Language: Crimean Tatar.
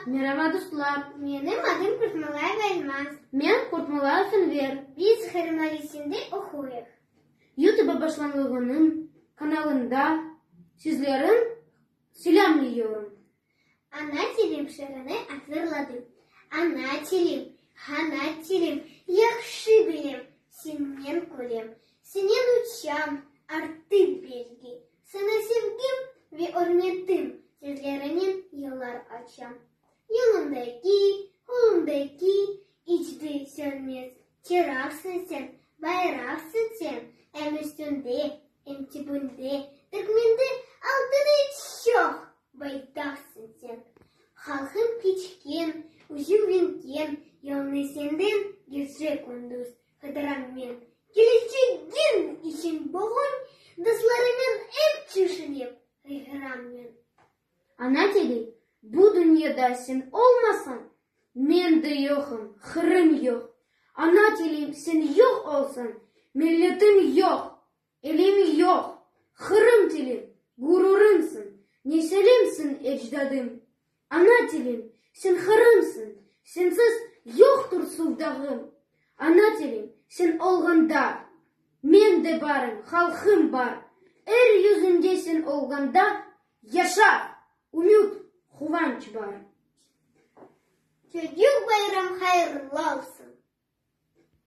Meraba, dostlar! Menim adım Kurtmullayev Elmaz. Men Kurtmullayev Enver. Biz Qırım Alisinde oquyıq. YouTube başlanğıçınıñ kanalında sizlerni selâmlıyorum. Ana tilim şiirini azırladım. Ana tilim, ana tilim, yahşı bilem, sennen külem, senen uçam, artıp belki, saña sevgim ve ürmetim sözlerinen yollar açam. Yolumdaki, qolumdaki iç de sönmez çıraqsıñ sen, bayraqsıñ sen, em üstünde, em tübünde, Türkmende altını çoq baytaqsıñ sen. Halqım keçken, üzüm mingen yolnı senden gece-kündüz qıdıram men. Kelecegim içün bugün dostlarımnen ep tüşünip qıyğıram men. Ana tilim, bu dünyada sen olmasañ, men de yoqım, Qırım yoq. Ana tilim, sen yoq olsañ, milletim yoq, elim yoq. Qırım tilim, ğururımsıñ, nesilimsiñ, ecdadım. Ana tilim, sen Qırımsıñ, sensiz yoqtır suv-dağım. Ana tilim, sen olğanda, men de barım, halqım bar. Er yüzünde sen olğanda, yaşav, ümüt, quvanç bar. Çocuq bayram hayırlı olsun!